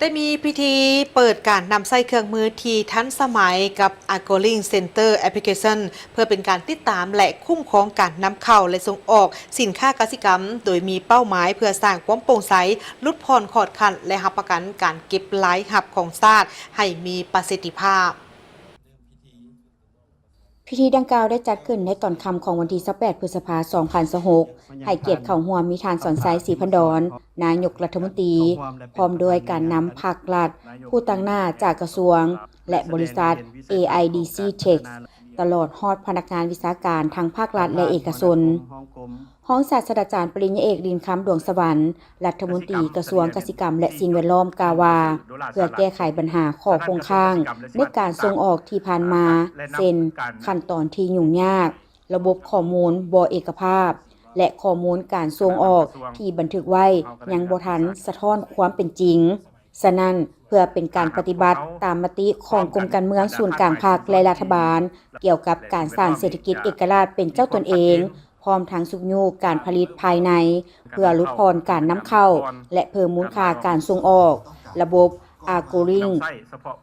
ໄດ້ມີພິທີເປີດການນຳໃຊ້ເຄື່ອງມືທີ່ທັນສະໄໝກັບ Agriling Center Application ເພື່ອເປັນການຕິດຕາມ ແລະ ຄຸ້ມຄອງການນຳເຂົ້າ ແລະ ສົ່ງອອກສິນຄ້າກະສິກຳ, ໂດຍມີເປົ້າໝາຍເພື່ອສ້າງຄວາມໂປ່ງໃສ, ຫຼຸດຜ່ອນຂອດຂັດ ແລະ ຮັບປະກັນການເກັບລາຍຮັບຂອງຊາດໃຫ້ມີປະສິດທິພາບ. ພິທີດັ່ງກ່າວໄດ້ຈັດຂຶ້ນໃນຕອນຄ່ຳຂອງວັນທີຊາວແປດ ພຶດສະພາ ສອງພັນຊາວຫົກ, ໃຫ້ກຽດເຂົ້າຮ່ວມມີທ່ານ ສອນໄຊ ສີພັນດອນ ນາຍົກລັດຖະມົນຕີ, ພ້ອມດ້ວຍການນຳພາກລັດ, ຜູ້ຕາງໜ້າຈາກກະຊວງ ແລະ ບໍລິສັດ ເອໄອດີຊີ Tech ຕະຫຼອດຮອດພະນັກງານວິຊາການທັງພາກລັດ ແລະ ເອກະຊົນ. ຮອງສາດສະດາຈານປະລິນຍາເອກ ລິນຄຳ ດວງສະຫວັນ ລັດຖະມົນຕີກະຊວງກະສິກຳ ແລະ ສິ່ງແວດລ້ອມ ກ່າວວ່າ ເພື່ອແກ້ໄຂບັນຫາຂໍ້ຄົງຄ້າງໃນການສົ່ງອອກທີ່ຜ່ານມາ ເຊັ່ນ ຂັ້ນຕອນທີ່ຫຍຸ້ງຍາກ, ລະບົບຂໍ້ມູນບໍ່ເອກະພາບ ແລະ ຂໍ້ມູນການສົ່ງອອກທີ່ບັນທຶກໄວ້ຍັງບໍ່ທັນສະທ້ອນຄວາມເປັນຈິງ. ສະນັ້ນ, ເພື່ອເປັນການປະຕິບັດຕາມມະຕິຂອງກົມການເມືອງສູນກາງພັກ ແລະ ລັດຖະບານ ກ່ຽວກັບການສ້າງເສດຖະກິດເອກະລາດເປັນເຈົ້າຕົນເອງ, ພ້ອມທັງຊຸກຍູ້ການຜະລິດພາຍໃນ ເພື່ອຫຼຸດຜ່ອນການນຳເຂົ້າ ແລະ ເພີ່ມມູນຄ່າການສົ່ງອອກ, ລະບົບ Agriling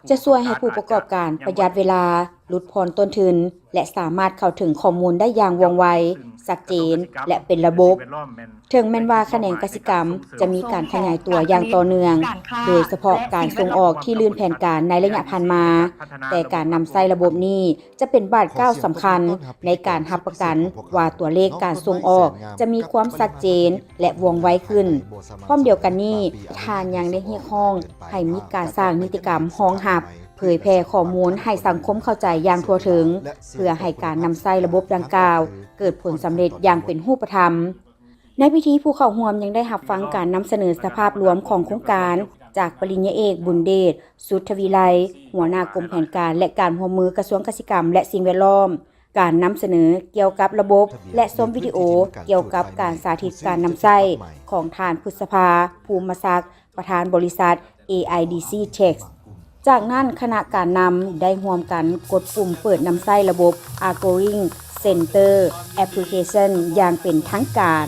ຈະຊ່ວຍໃຫ້ຜູ້ປະກອບການປະຢັດເວລາ, ຫຼຸດຜ່ອນຕົ້ນທຶນ ແລະ ສາມາດເຂົ້າເຖິງຂໍ້ມູນໄດ້ຢ່າງວ່ອງໄວ, ຊັດເຈນ ແລະ ເປັນລະບົບ. ເຖິງແມ່ນວ່າຂະແໜງກະສິກຳຈະມີການຂະຫຍາຍຕົວຢ່າງຕໍ່ເນື່ອງ, ໂດຍສະເພາະການສົ່ງອອກທີ່ລື່ນແຜນການໃນໄລຍະຜ່ານມາ, ແຕ່ການນຳໃຊ້ລະບົບນີ້ຈະເປັນບາດກ້າວສຳຄັນໃນການຮັບປະກັນວ່າຕົວເລກການສົ່ງອອກຈະມີຄວາມຊັດເຈນ ແລະ ວ່ອງໄວຂຶ້ນ. ພ້ອມດຽວກັນນີ້, ທ່ານຍັງໄດ້ຮຽກຮ້ອງໃຫ້ມີການສ້າງນິຕິກຳຮອງຮັບ, ເຜີຍແຜ່ຂໍ້ມູນໃຫ້ສັງຄົມເຂົ້າໃຈຢ່າງທົ່ວເຖິງ, ເພື່ອໃຫ້ການນຳໃຊ້ລະບົບດັ່ງກ່າວເກີດຜົນສຳເລັດຢ່າງເປັນຮູບປະທຳ. ໃນພິທີ, ຜູ້ເຂົ້າຮ່ວມຍັງໄດ້ຮັບຟັງການນຳສະເໜີສະພາບລວມຂອງໂຄງການຈາກປະລິນຍາເອກ ບຸນເດດ ສຸດທະວິໄລ ຫົວໜ້າກົມແຜນການ ແລະ ການຮ່ວມມືກະຊວງກະສິກຳ ແລະ ສິ່ງແວດລ້ອມ, ການນຳສະເໜີກ່ຽວກັບລະບົບ ແລະ ຊົມວິດີໂອກ່ຽວກັບການສາທິດການນຳໃຊ້ຂອງທ່ານ ພຶດສະພາ ພູມມະສັກ ປະທານບໍລິສັດ ເອໄອດີຊີ Tech. ຈາກນັ້ນ, ຄະນະການນຳໄດ້ຮ່ວມກັນກົດປຸ່ມເປີດນຳໃຊ້ລະບົບ Agriling Center Application ຢ່າງເປັນທາງການ.